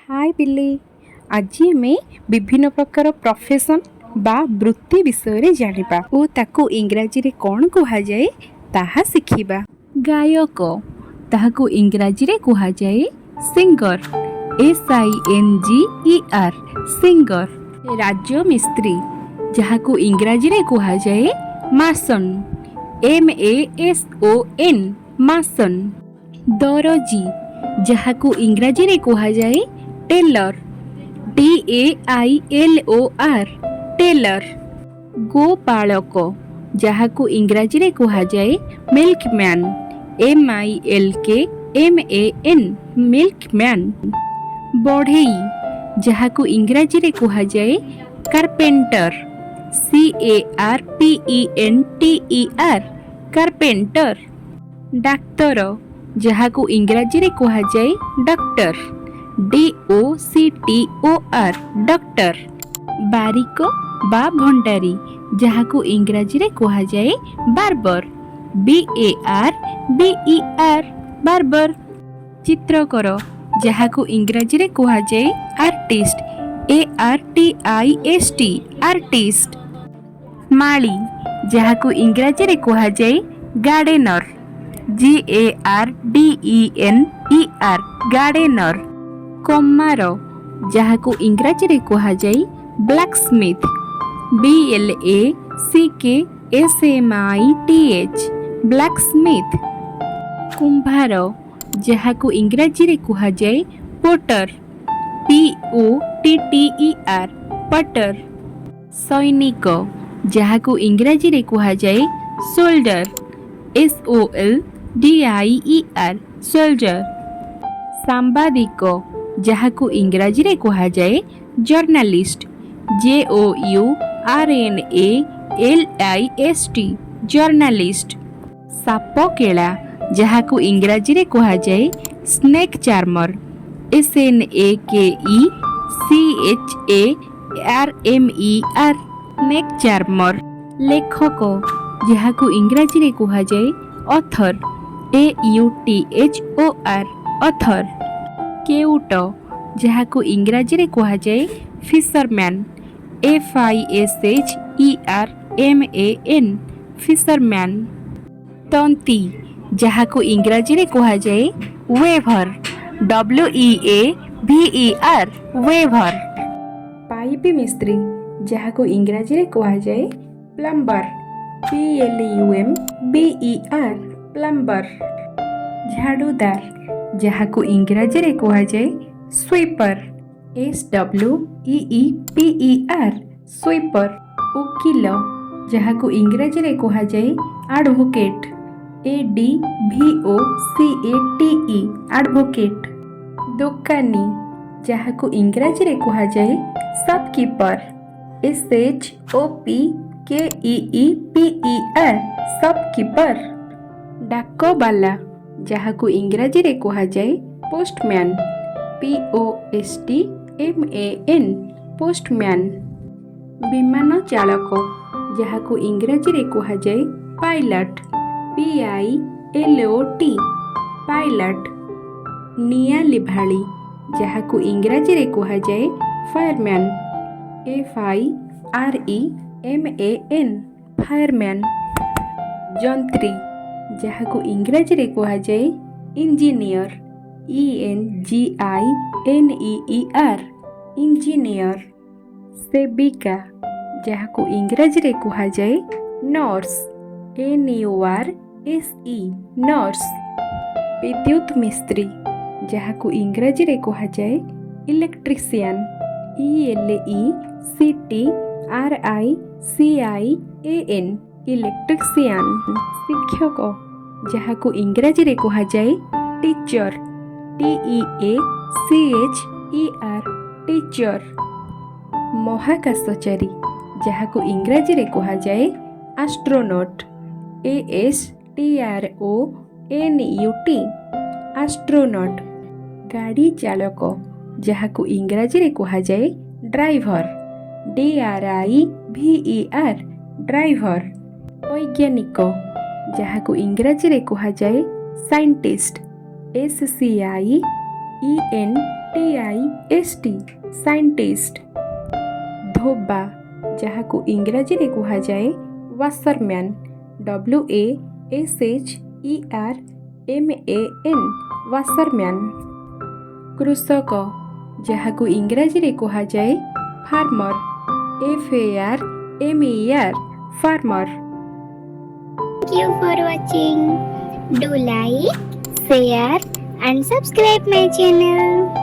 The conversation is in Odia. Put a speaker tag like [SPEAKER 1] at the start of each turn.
[SPEAKER 1] ହାଏ ପିଲେ, ଆଜି ଆମେ ବିଭିନ୍ନ ପ୍ରକାର ପ୍ରଫେସନ୍ ବା ବୃତ୍ତି ବିଷୟରେ ଜାଣିବା ଓ ତାକୁ ଇଂରାଜୀରେ କ'ଣ କୁହାଯାଏ ତାହା ଶିଖିବା। ଗାୟକ, ତାହାକୁ ଇଂରାଜୀରେ କୁହାଯାଏ singer, SINGER, singer। ରାଜମିସ୍ତ୍ରୀ, ଯାହାକୁ ଇଂରାଜୀରେ କୁହାଯାଏ mason, MASON, mason। ଦରଜି, ଯାହାକୁ ଇଂରାଜୀରେ କୁହାଯାଏ tailor, TAILOR, tailor। ଗୋପାଳକ, ଯାହାକୁ ଇଂରାଜୀରେ କୁହାଯାଏ milkman, MILKMAN, milkman। ବଢ଼େଇ, ଯାହାକୁ ଇଂରାଜୀରେ କୁହାଯାଏ carpenter, CARPENTER, carpenter। ଡାକ୍ତର, ଯାହାକୁ ଇଂରାଜୀରେ କୁହାଯାଏ doctor, DOCTOR, doctor। Barik ବା ଭଣ୍ଡାରୀ, ଯାହାକୁ ଇଂରାଜୀରେ କୁହାଯାଏ barber, BARBER, barber। ଚିତ୍ରକର, ଯାହାକୁ ଇଂରାଜୀରେ କୁହାଯାଏ artist, ARTIST, artist। ମାଳି, ଯାହାକୁ ଇଂରାଜୀରେ କୁହାଯାଏ gardener, GARDENER, gardener। କମାର, ଯାହାକୁ ଇଂରାଜୀରେ କୁହାଯାଏ blacksmith, BLACKSMITH, blacksmith। କୁମ୍ଭାର, ଯାହାକୁ ଇଂରାଜୀରେ କୁହାଯାଏ potter, POTTER, potter। ସୈନିକ, ଯାହାକୁ ଇଂରାଜୀରେ କୁହାଯାଏ soldier, SOLDIER, soldier। ସାମ୍ବାଦିକ, ଯାହାକୁ ଇଂରାଜୀରେ କୁହାଯାଏ journalist, JOURNALIST, journalist। ସାପ କେଳା, ଯାହାକୁ ଇଂରାଜୀରେ କୁହାଯାଏ snake charmer, SNAKE CHARMER, snake charmer। ଲେଖକ, ଯାହାକୁ ଇଂରାଜୀରେ କୁହାଯାଏ author, AUTHOR, author। କେଉଟ, ଯାହାକୁ ଇଂରାଜୀରେ କୁହାଯାଏ fisherman, FISHERMAN, fisherman। ତନ୍ତୀ, ଯାହାକୁ ଇଂରାଜୀରେ କୁହାଯାଏ weaver, WEAVER, weaver। Pipe ମିସ୍ତ୍ରୀ, ଯାହାକୁ ଇଂରାଜୀରେ କୁହାଯାଏ plumber, PLUMBER, plumber। ଝାଡ଼ୁଦାର, ଯାହାକୁ ଇଂରାଜୀରେ କୁହାଯାଏ sweeper, SWEEPER, sweeper। ଓକିଲ, ଯାହାକୁ ଇଂରାଜୀରେ କୁହାଯାଏ advocate, ADVOCATE, advocate। ଦୋକାନୀ, ଯାହାକୁ ଇଂରାଜୀରେ କୁହାଯାଏ shopkeeper, SHOPKEEPER, shopkeeper। ଡାକବାଲା, ଯାହାକୁ ଇଂରାଜୀରେ କୁହାଯାଏ postman, POSTMAN, postman। ବିମାନ ଚାଳକ, ଯାହାକୁ ଇଂରାଜୀରେ କୁହାଯାଏ pilot, PILOT, pilot। ନିଆଁ ଲିଭାଳି, ଯାହାକୁ ଇଂରାଜୀରେ କୁହାଯାଏ fireman, FIREMAN, fireman। ଯନ୍ତ୍ରୀ, ଯାହାକୁ ଇଂରାଜୀରେ କୁହାଯାଏ engineer, ENGINEER, engineer। ସେବିକା, ଯାହାକୁ ଇଂରାଜୀରେ କୁହାଯାଏ nurse, NURSE, nurse। ବିଦ୍ୟୁତ ମିସ୍ତ୍ରୀ, ଯାହାକୁ ଇଂରାଜୀରେ କୁହାଯାଏ electrician, ELECTRICIAN, electrician। ଶିକ୍ଷକ, ଯାହାକୁ ଇଂରାଜୀରେ କୁହାଯାଏ teacher, TEACHER, teacher। ମହାକାଶଚାରୀ, ଯାହାକୁ ଇଂରାଜୀରେ କୁହାଯାଏ astronaut, ASTRONUT, astronaut। ଗାଡ଼ି ଚାଳକ, ଯାହାକୁ ଇଂରାଜୀରେ କୁହାଯାଏ driver, DRIVER, driver। ବୈଜ୍ଞାନିକ, ଯାହାକୁ ଇଂରାଜୀରେ କୁହାଯାଏ scientist, SCIEN T I S T, scientist. ଧୋବା, ଯାହାକୁ ଇଂରାଜୀରେ କୁହାଯାଏ washerman, W A S H E R M A N, washerman. କୃଷକ, ଯାହାକୁ ଇଂରାଜୀରେ କୁହାଯାଏ farmer, F A R M E R, farmer.
[SPEAKER 2] Thank you for watching. Do like, share and subscribe my channel.